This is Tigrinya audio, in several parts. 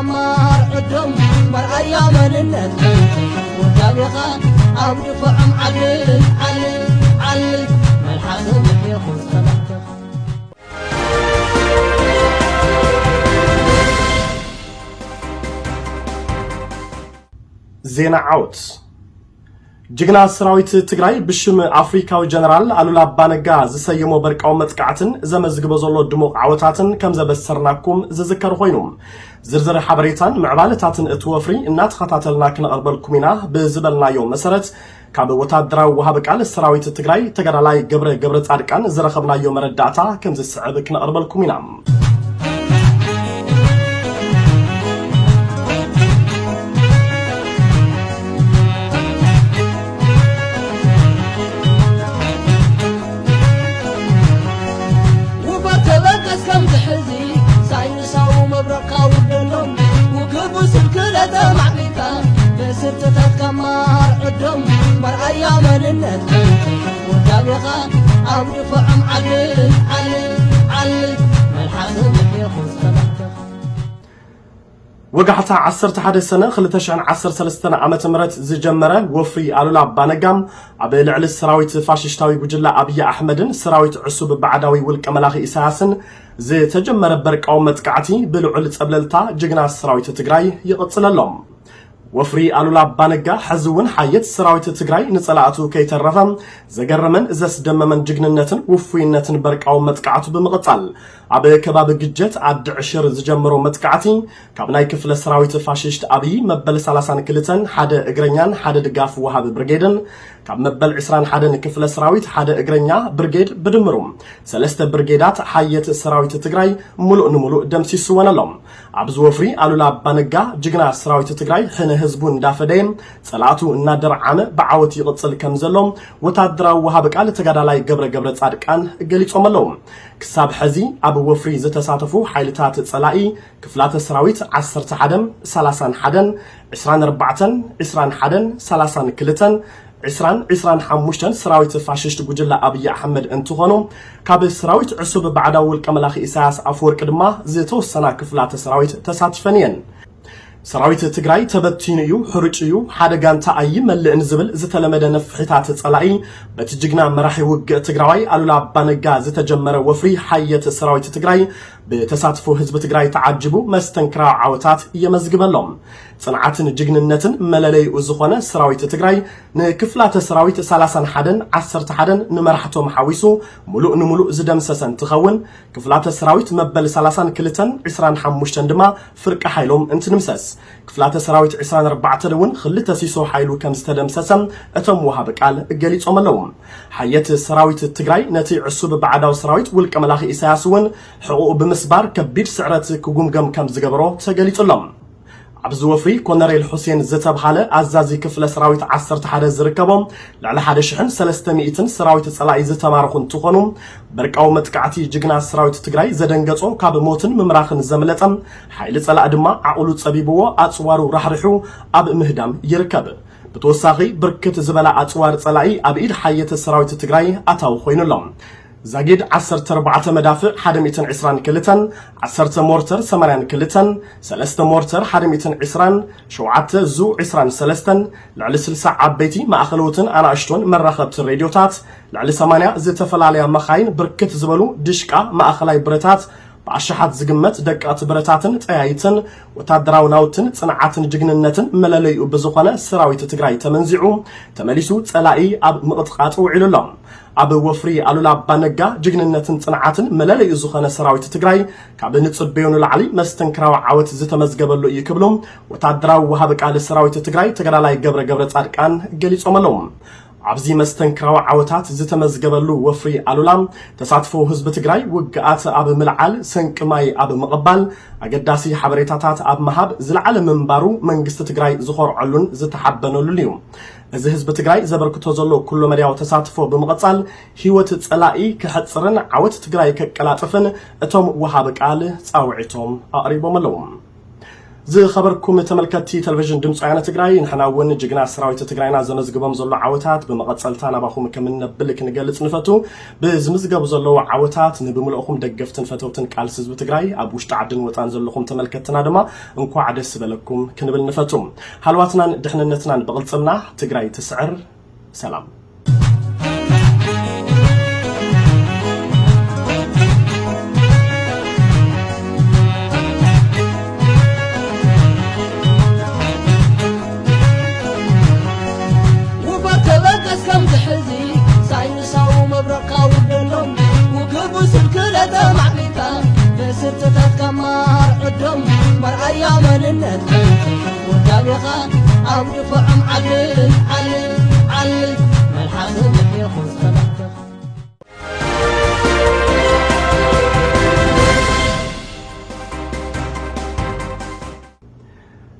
ማር ዕዶም መርኣያ መንነት ወዳቤኻ ኣብ ድፍዖም ዓል ዓል ዓል መልሓሶም ይኹን ሰላምታ። ዜና ዓወት። ጅግና ሰራዊት ትግራይ ብሽም ኣፍሪካዊ ጀነራል ኣሉላ ኣባነጋ ዝሰየሞ በርቃዊ መጥቃዕትን ዘመዝግቦ ዘሎ ድሙቕ ዓወታትን ከም ዘበሰርናኩም ዝዝከር ኮይኑ፣ ዝርዝር ሓበሬታን ምዕባለታትን እቲ ወፍሪ እናተኸታተልና ክነቕርበልኩም ኢና ብዝበልናዮ መሰረት፣ ካብ ወታደራዊ ወሃቢ ቃል ሰራዊት ትግራይ ተጋዳላይ ገብረ ገብረ ጻድቃን ዝረኸብናዮ መረዳእታ ከም ዝስዕብ ክነቕርበልኩም ኢና። ውፈር ተበገስ ከምዚ ሕዚ ሳይንሳዊ መብረቕ ካውደሎም ውክቡ ስልክለ ተማዕቢልካ ብስርትታት ከማር ዕዶም መርኣያ መንነት ወዳቤኻ ኣብ ድፍዖም ዓል ዓል ዓል መልሓሶም ይኹን ሰላምታ። ወጋሕታ ዓሰርተ ሓደ ሰነ ክልተ ሽሕን ዓሰርተ ሰለስተን ዓመተ ምህረት ዝጀመረ ወፍሪ ኣሉላ ኣባነጋ ኣብ ልዕሊ ሰራዊት ፋሽስታዊ ጉጅለ ኣብይ ኣሕመድን ሰራዊት ዕሱብ ባዕዳዊ ውልቀ መላኺ ኢሳያስን ዝተጀመረ በርቃዊ መጥቃዕቲ ብልዑል ጸብለልታ ጅግና ሰራዊት ትግራይ ይቕጽል ኣሎ። ወፍሪ ኣሉላ ኣባነጋ ሕዚ እውን ሓየት ሰራዊት ትግራይ ንጸላእቱ ከይተረፈ ዘገረመን ዘስደመመን ጅግንነትን ውፉይነትን በርቃዊ መጥቃዕቱ ብምቕጻል ኣብ ከባቢ ግጀት ዓዲ ዕሽር ዝጀመሮ መጥቃዕቲ ካብ ናይ ክፍለ ሰራዊት ፋሽስት ኣብይ መበል ሰላሳን ክልተን ሓደ እግረኛን ሓደ ድጋፍ ወሃቢ ብርጌድን ካብ መበል ዕስራን ሓደን ክፍለ ሰራዊት ሓደ እግረኛ ብርጌድ ብድምሩ ሰለስተ ብርጌዳት ሓየት ሰራዊት ትግራይ ሙሉእ ንሙሉእ ደምሲስወን ኣሎ። ኣብዚ ወፍሪ ኣሉላ ኣባነጋ ጅግና ሰራዊት ትግራይ ሕነ ህዝቡ እንዳፈደየ ጸላእቱ እናደርዓመ ብዓወት ይቕጽል ከም ዘሎ ወታደራዊ ወሃቢ ቃል ተጋዳላይ ገብረ ገብረ ጻድቃን ገሊጾም ኣለዉ። ክሳብ ሕዚ ኣብ ወፍሪ ዝተሳተፉ ሓይልታት ጸላኢ ክፍላተ ሰራዊት ዓሰርተ ሓደን ሰላሳን ሓደን ዕስራን ኣርባዕተን ዕስራን ሓደን ሰላሳን ክልተን ዕስራን ዕስራን ሓሙሽተን ሰራዊት ፋሽስት ጉጅለ ኣብይ ኣሕመድ እንትኾኑ ካብ ሰራዊት ዕሱብ ባዕዳዊ ውልቀ መላኺ ኢሳያስ ኣፈወርቂ ድማ ዝተወሰና ክፍላተ ሰራዊት ተሳቲፈን እየን። ሰራዊት ትግራይ ተበቲኑ እዩ፣ ሕሩጭ እዩ፣ ሓደ ጋንታ ኣይመልእን ዝብል ዝተለመደ ነፍሒታት ጸላኢ በቲ ጅግና መራሒ ውግእ ትግራዋይ ኣሉላ ኣባነጋ ዝተጀመረ ወፍሪ ሓየት ሰራዊት ትግራይ ብተሳትፎ ህዝቢ ትግራይ ተዓጅቡ መስተንክራዊ ዓወታት የመዝግበሎም። ጽንዓትን ጅግንነትን መለለይኡ ዝኾነ ሰራዊት ትግራይ ንክፍላተ ሰራዊት ሰላሳን ሓደን ዓሰርተ ሓደን ንመራሕቶም ሓዊሱ ሙሉእ ንሙሉእ ዝደምሰሰ እንትኸውን ክፍላተ ሰራዊት መበል ሰላሳን ክልተን ዕስራን ሓሙሽተን ድማ ፍርቂ ሓይሎም እንትንምሰስ ክፍላተ ሰራዊት ዕስራን ኣርባዕተን እውን ክልተ ሲሶ ሓይሉ ከም ዝተደምሰሰ እቶም ወሃቢ ቃል ገሊጾም ኣለዉ። ሓየት ሰራዊት ትግራይ ነቲ ዕሱብ ባዕዳዊ ሰራዊት ውልቀ መላኺ ኢሳያስ እውን ሕቑኡ ብምስባር ከቢድ ስዕረት ክጉምገም ከም ዝገበሮ ተገሊጹ ኣሎ። ኣብዚ ወፍሪ ኮነሬል ሑሴን ዝተብሃለ ኣዛዚ ክፍለ ሰራዊት ዓሰርተ ሓደ ዝርከቦ ልዕሊ ሓደ ሽሕን ሰለስተ ሚእትን ሰራዊት ጸላኢ ዝተማረኹ እንትኾኑ በርቃዊ መጥቃዕቲ ጅግና ሰራዊት ትግራይ ዘደንገጾ ካብ ሞትን ምምራኽን ዘምለጠ ሓይሊ ጸላኢ ድማ ዓቕሉ ጸቢብዎ ኣጽዋሩ ራሕሪሑ ኣብ ምህዳም ይርከብ። ብተወሳኺ ብርክት ዝበላ ኣጽዋር ጸላኢ ኣብ ኢድ ሓየተ ሰራዊት ትግራይ ኣታዊ ኮይኑ ኣሎ። ዛጊድ ዓሰርተ ኣርባዕተ መዳፍዕ ሓደ ሚእትን ዕስራን ክልተን፣ ዓሰርተ ሞርተር ሰማንያን ክልተን፣ ሰለስተ ሞርተር ሓደ ሚእትን ዕስራን፣ ሸውዓተ ዙ ዕስራን ሰለስተን፣ ልዕሊ ስልሳ ዓበይቲ ማእኸለውትን ኣናእሽቶን መራኸብቲ ሬድዮታት፣ ልዕሊ ሰማንያ ዝተፈላለያ መኻይን፣ ብርክት ዝበሉ ድሽቃ ማእኸላይ ብረታት፣ ብኣሽሓት ዝግመት ደቀቕቲ ብረታትን ጠያይትን ወታደራዊ ናውትን ጽንዓትን ጅግንነትን መለለይኡ ብዝኾነ ሰራዊት ትግራይ ተመንዚዑ ተመሊሱ ጸላኢ ኣብ ምቕጥቃጥ ውዒሉ ኣሎ። ኣብ ወፍሪ ኣሉላ ኣባነጋ ጅግንነትን ጽንዓትን መለለይኡ ዝኾነ ሰራዊት ትግራይ ካብ ንጽበዮ ንላዕሊ መስተንክራዊ ዓወት ዝተመዝገበሉ እዩ ክብሉ ወታደራዊ ወሃቢ ቃል ሰራዊት ትግራይ ተጋዳላይ ገብረ ገብረ ጻድቃን ገሊጾም ኣለዉ። ኣብዚ መስተንክራዊ ዓወታት ዝተመዝገበሉ ወፍሪ ኣሉላ ተሳትፎ ህዝቢ ትግራይ ውግኣት ኣብ ምልዓል፣ ሰንቂ ማይ ኣብ ምቕባል፣ ኣገዳሲ ሓበሬታታት ኣብ ምሃብ ዝለዓለ ምንባሩ መንግስቲ ትግራይ ዝኾርዐሉን ዝተሓበነሉን እዩ። እዚ ህዝቢ ትግራይ ዘበርክቶ ዘሎ ኩሎ መድያዊ ተሳትፎ ብምቕጻል ህይወት ጸላኢ ክሕጽርን ዓወት ትግራይ ከቀላጥፍን እቶም ወሃቢ ቃል ጻውዒቶም ኣቕሪቦም ኣለዉ። ዝኸበርኩም ተመልከትቲ ቴሌቪዥን ድምፂ ወያነ ትግራይ፣ ንሕና እውን ጅግና ሰራዊት ትግራይና ዘመዝግቦም ዘሎ ዓወታት ብመቐፀልታ ናባኹም ከምነብል ክንገልፅ ንፈቱ። ብዝምዝገቡ ዘለዉ ዓወታት ንብምልኦኹም ደገፍትን ፈተውትን ቃልሲ ህዝቢ ትግራይ ኣብ ውሽጢ ዓድን ወፃን ዘለኹም ተመልከትትና ድማ እንኳዕ ደስ በለኩም ክንብል ንፈቱ። ሃልዋትናን ድሕንነትናን ብቕልፅምና። ትግራይ ትስዕር። ሰላም። ውበት ተበገስ ከም ዝሕዚ ሳይንሳዊ መብረቕካ ውደሎም። ውግቡ ስልክለ ተማዕቢልካ ብስርትታትካ ማር ዕዶም። መርኣያ መንነት ወዳቤኻ ኣብ ድፍዖም ዓልል ዓልል ዓልል። መልሓስ ምሕየኹ ዝኸላተኻ።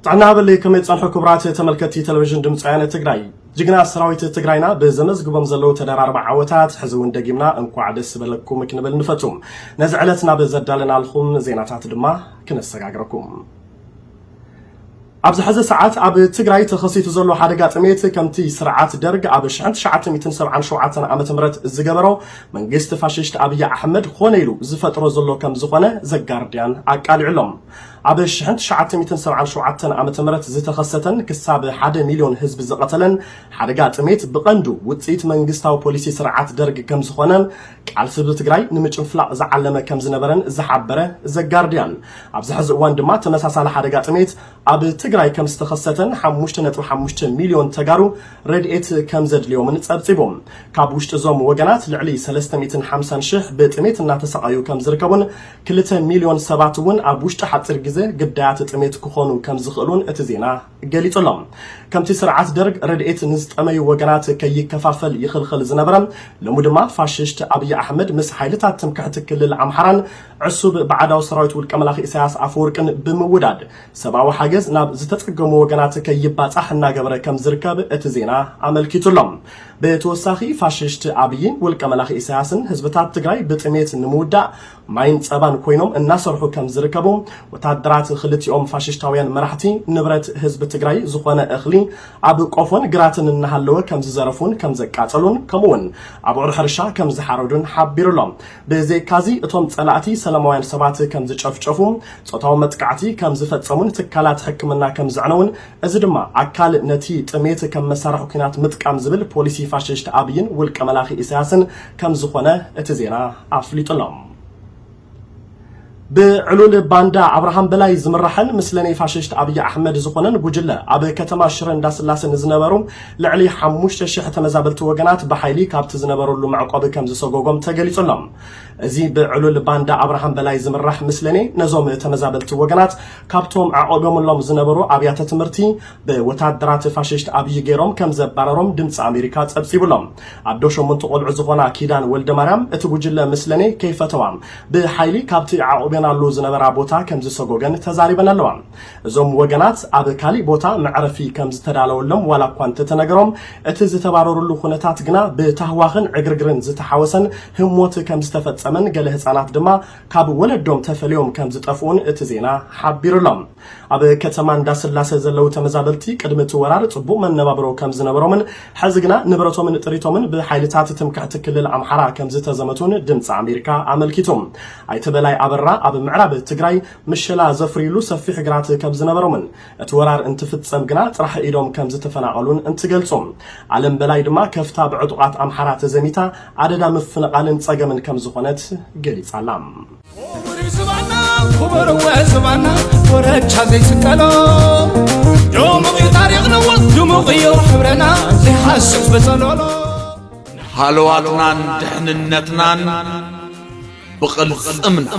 ጥዕና በለይ፣ ከመይ ጸንሑ ክቡራት ተመልከትቲ ቴሌቪዥን ድምፂ ወያነ ትግራይ? ጅግና ሰራዊት ትግራይና ብዘመዝግቦም ዘለዉ ተደራርባ ዓወታት ሕዚ እውን ደጊምና እንኳዕ ደስ በለኩም ክንብል ንፈቱ። ነዚ ዕለት ናብ ዘዳለናልኩም ዜናታት ድማ ክነሰጋግረኩም። ኣብዚ ሕዚ ሰዓት ኣብ ትግራይ ተኸሲቱ ዘሎ ሓደጋ ጥሜት ከምቲ ስርዓት ደርግ ኣብ ሽሕን ትሽዓተ ሚእትን ሰብዓን ሸውዓተን ዓመተ ምህረት ዝገበሮ መንግስቲ ፋሽስት ኣብይ ኣሕመድ ኾነ ኢሉ ዝፈጥሮ ዘሎ ከም ዝኾነ ዘጋርድያን ኣቃሊዑሎም። ኣብ ሽሕን ትሽዓተ ሚእትን ሰብዓን ሸውዓተን ዓመተ ምህረት ዝተኸሰተን ክሳብ ሓደ ሚልዮን ህዝቢ ዝቐተለን ሓደጋ ጥሜት ብቐንዱ ውፅኢት መንግስታዊ ፖሊሲ ስርዓት ደርግ ከም ዝኾነን ቃልሲ ህዝቢ ትግራይ ንምጭንፍላቕ ዝዓለመ ከም ዝነበረን ዝሓበረ ዘጋርድያን፣ ኣብዚ ሕዚ እዋን ድማ ተመሳሳሊ ሓደጋ ጥሜት ኣብ ትግራይ ከም ዝተኸሰተን ሓሙሽተ ነጥቢ ሓሙሽተ ሚልዮን ተጋሩ ረድኤት ከም ዘድልዮምን ጸብጺቡ። ካብ ውሽጢ እዞም ወገናት ልዕሊ ሰለስተ ሚእትን ሓምሳን ሽሕ ብጥሜት እናተሰቓዩ ከም ዝርከቡን ክልተ ሚልዮን ሰባት እውን ኣብ ውሽጢ ሓፂር ግዜ ግዳያት ጥሜት ክኾኑ ከም ዝኽእሉን እቲ ዜና ገሊጹ ኣሎ። ከምቲ ስርዓት ደርግ ረድኤት ንዝጠመዩ ወገናት ከይከፋፈል ይኽልኽል ዝነበረ፣ ሎሚ ድማ ፋሽስት ኣብይ ኣሕመድ ምስ ሓይልታት ትምክሕቲ ክልል ኣምሓራን ዕሱብ ባዕዳዊ ሰራዊት ውልቀ መላኺ ኢሳያስ ኣፈወርቅን ብምውዳድ ሰብኣዊ ሓገዝ ናብ ዝተጸገሙ ወገናት ከይባጻሕ እናገበረ ከም ዝርከብ እቲ ዜና ኣመልኪቱ ኣሎ። ብተወሳኺ ፋሽስት ኣብይን ውልቀ መላኺ ኢሳያስን ህዝብታት ትግራይ ብጥሜት ንምውዳእ ማይን ጸባን ኮይኖም እናሰርሑ ከም ዝርከቡ ወታደራት ክልቲኦም ፋሽስታውያን መራሕቲ ንብረት ህዝቢ ትግራይ ዝኾነ እኽሊ ኣብ ቆፎን ግራትን እናሃለወ ከም ዝዘረፉን ከም ዘቃጸሉን ከምኡውን ኣብዑር ሕርሻ ከም ዝሓረዱን ሓቢሩ ኣሎ። ብዘይካዚ እቶም ጸላእቲ ሰላማውያን ሰባት ከም ዝጨፍጨፉ፣ ጾታዊ መጥቃዕቲ ከም ዝፈጸሙን ትካላት ሕክምና ከም ዘዕነውን፣ እዚ ድማ ኣካል ነቲ ጥሜት ከም መሳርሒ ኲናት ምጥቃም ዝብል ፖሊሲ ፋሽስት ኣብይን ውልቀ መላኺ ኢሳያስን ከም ዝኾነ እቲ ዜና ኣፍሊጡ ኣሎ። ብዕሉል ባንዳ ኣብርሃም በላይ ዝምራሕን ምስለኔ ፋሽስት ኣብይ ኣሕመድ ዝኾነን ጉጅለ ኣብ ከተማ ሽረ እንዳስላሰ ንዝነበሩ ልዕሊ ሓሙሽተ ሽሕ ተመዛበልቲ ወገናት ብሓይሊ ካብቲ ዝነበረሉ መዕቆቢ ከም ዝሰጎጎም ተገሊጹ ኣሎ። እዚ ብዕሉል ባንዳ ኣብርሃም በላይ ዝምራሕ ምስለኔ ነዞም ተመዛበልቲ ወገናት ካብቶም ኣዕቆቦምሎም ዝነበሩ ኣብያተ ትምህርቲ ብወታደራት ፋሽስት ኣብይ ገይሮም ከም ዘባረሮም ድምፂ ኣሜሪካ ጸብጺቡሎም። ኣዶ ሸሞንተ ቆልዑ ዝኾና ኪዳን ወልደ ማርያም እቲ ጉጅለ ምስለኔ ከይፈተዋ ብሓይሊ ካብቲ ኣዕቆበናሉ ዝነበራ ቦታ ከም ዝሰጎገን ተዛሪበን ኣለዋ። እዞም ወገናት ኣብ ካሊእ ቦታ መዕረፊ ከም ዝተዳለወሎም ዋላ እኳ እንተተነገሮም፣ እቲ ዝተባረሩሉ ኩነታት ግና ብታህዋኽን ዕግርግርን ዝተሓወሰን ህሞት ከም ዝተፈጸመን ገለ ህጻናት ድማ ካብ ወለዶም ተፈልዮም ከም ዝጠፍኡን እቲ ዜና ሓቢሩ ኣሎ። ኣብ ከተማ እንዳስላሰ ዘለዉ ተመዛበልቲ ቅድሚ እቲ ወራር ጽቡቕ መነባብሮ ከም ዝነበሮምን ሕዚ ግና ንብረቶምን ጥሪቶምን ብሓይልታት ትምክሕቲ ክልል ኣምሓራ ከም ዝተዘመቱን ድምፂ ኣሜሪካ ኣመልኪቱ። ኣይተ በላይ ኣበራ ኣብ ምዕራብ ትግራይ ምሸላ ዘፍርይሉ ሰፊሕ ግራት ከም ዝነበሮምን እቲ ወራር እንትፍጸም ግና ጥራሕ ኢዶም ከም ዝተፈናቐሉን እንትገልጹ፣ ኣለም በላይ ድማ ከፍታ ብዕጡቓት ኣምሓራ ተዘሚታ ኣደዳ ምፍንቓልን ጸገምን ከም ዝኾነት ገሊጻ ኣላ። ክቡር እዩ ዝባና፣ ክቡር እወ ዝባና፣ ኮረቻ ዘይስቀሎ። ድሙቕ እዩ ታሪኽና እወ፣ ድሙቕ እዩ ሕብረና፣ ዘይሓስስ በጸሎሎ። ሃለዋትናን ድሕንነትናን ብቕልጽምና።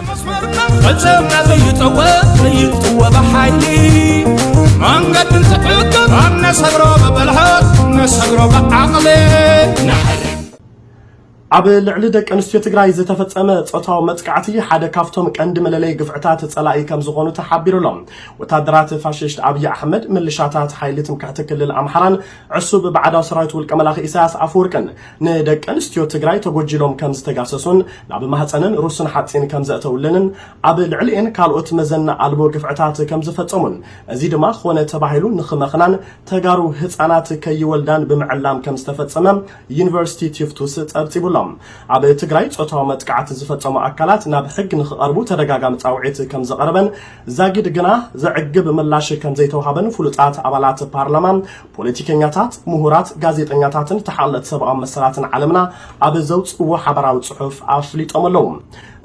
መስመርና ቅልጽምና ዘይጠወ፣ ዘይጥወ ብሓይሊ። መንገዲ እንትሕግር፣ ነሰግሮ ብብልሓት፣ ነሰግሮ ብዓቕሊ። ኣብ ልዕሊ ደቂ ኣንስትዮ ትግራይ ዝተፈጸመ ጾታዊ መጥቃዕቲ ሓደ ካብቶም ቀንዲ መለለይ ግፍዕታት ጸላኢ ከም ዝኾኑ ተሓቢሩ ኣሎ። ወታደራት ፋሽስት ኣብይ ኣሕመድ፣ ምልሻታት ሓይሊ ትምክሕቲ ክልል ኣምሓራን ዕሱብ ባዕዳዊ ሰራዊት ውልቀ መላኺ ኢሳያስ ኣፈወርቅን ንደቂ ኣንስትዮ ትግራይ ተጎጂሎም ከም ዝተጋሰሱን ናብ ማህፀንን ሩስን ሓፂን ከም ዘእተውለንን ኣብ ልዕሊኤን ካልኦት መዘና ኣልቦ ግፍዕታት ከም ዝፈጸሙን፣ እዚ ድማ ኾነ ተባሂሉ ንኽመኽናን ተጋሩ ህፃናት ከይወልዳን ብምዕላም ከም ዝተፈጸመ ዩኒቨርሲቲ ቲፍቱስ ጸብጺቡሎም። ኣብ ትግራይ ጾታዊ መጥቃዕቲ ዝፈጸሙ ኣካላት ናብ ሕግ ንኽቐርቡ ተደጋጋሚ ጻውዒት ከም ዝቐረበን፣ ዛጊድ ግና ዘዕግብ ምላሽ ከም ዘይተዋሃበን ፍሉጣት ኣባላት ፓርላማ፣ ፖለቲከኛታት፣ ምሁራት፣ ጋዜጠኛታትን ተሓለቕቲ ሰብኣዊ መሰላትን ዓለምና ኣብ ዘውጽእዎ ሓበራዊ ጽሑፍ ኣፍሊጦም ኣለዉ።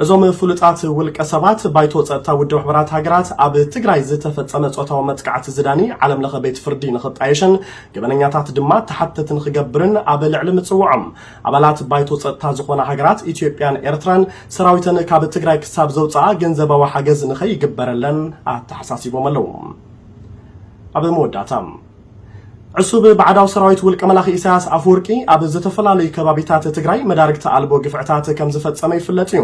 እዞም ፍሉጣት ውልቀ ሰባት ባይቶ ጸጥታ ውድብ ሕቡራት ሃገራት ኣብ ትግራይ ዝተፈጸመ ጾታዊ መጥቃዕቲ ዝዳኒ ዓለም ለኸ ቤት ፍርዲ ንኽጣየሽን ገበነኛታት ድማ ተሓተቲ ንኽገብርን ኣብ ልዕሊ ምጽውዖም፣ ኣባላት ባይቶ ጸጥታ ዝኾና ሃገራት ኢትዮጵያን ኤርትራን ሰራዊተን ካብ ትግራይ ክሳብ ዘውፅኣ ገንዘባዊ ሓገዝ ንኸይግበረለን ኣተሓሳሲቦም ኣለዉ። ኣብ መወዳእታ፣ ዕሱብ ባዕዳዊ ሰራዊት ውልቀ መላኺ ኢሳያስ ኣፈወርቂ ኣብ ዝተፈላለዩ ከባቢታት ትግራይ መዳርግቲ ኣልቦ ግፍዕታት ከም ዝፈጸመ ይፍለጥ እዩ።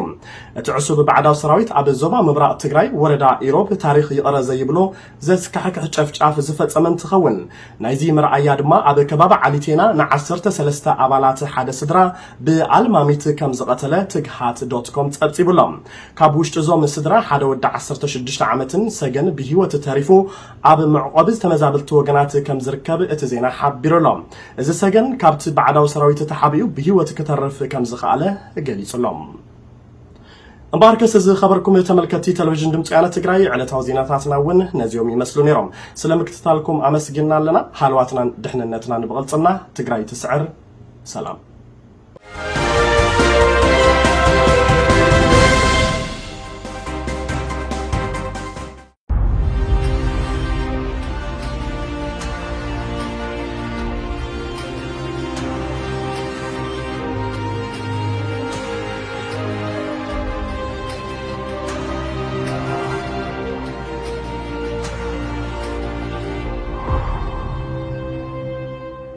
እቲ ዕሱብ ባዕዳዊ ሰራዊት ኣብ ዞባ ምብራቕ ትግራይ ወረዳ ኢሮብ ታሪኽ ይቕረ ዘይብሎ ዘስካሕክሕ ጨፍጫፍ ዝፈጸመ እንትኸውን፣ ናይዚ መርኣያ ድማ ኣብ ከባቢ ዓሊቴና ንዓሰርተ ሰለስተ ኣባላት ሓደ ስድራ ብኣልማሚት ከም ዝቐተለ ትግሃት ዶት ኮም ጸብጺቡሎም። ካብ ውሽጢ እዞም ስድራ ሓደ ወዲ ዓሰርተ ሽዱሽተ ዓመትን ሰገን ብህይወት ተሪፉ ኣብ መዕቆቢ ዝተመዛበልቲ ወገናት ከም ዝርከብ እቲ ዜና ሓቢሩ ኣሎ። እዚ ሰገን ካብቲ ባዕዳዊ ሰራዊት ተሓቢኡ ብህይወት ክተርፍ ከም ዝኸኣለ ገሊጹ ኣሎ። እምበኣርከስ ዝኸበርኩም ተመልከትቲ ቴሌቪዥን ድምፂ ወያነ ትግራይ፣ ዕለታዊ ዜናታትና እውን ነዚኦም ይመስሉ ነይሮም። ስለ ምክትታልኩም ኣመስጊና ኣለና። ሃለዋትናን ድሕንነትናን ብቕልፅምና። ትግራይ ትስዕር። ሰላም።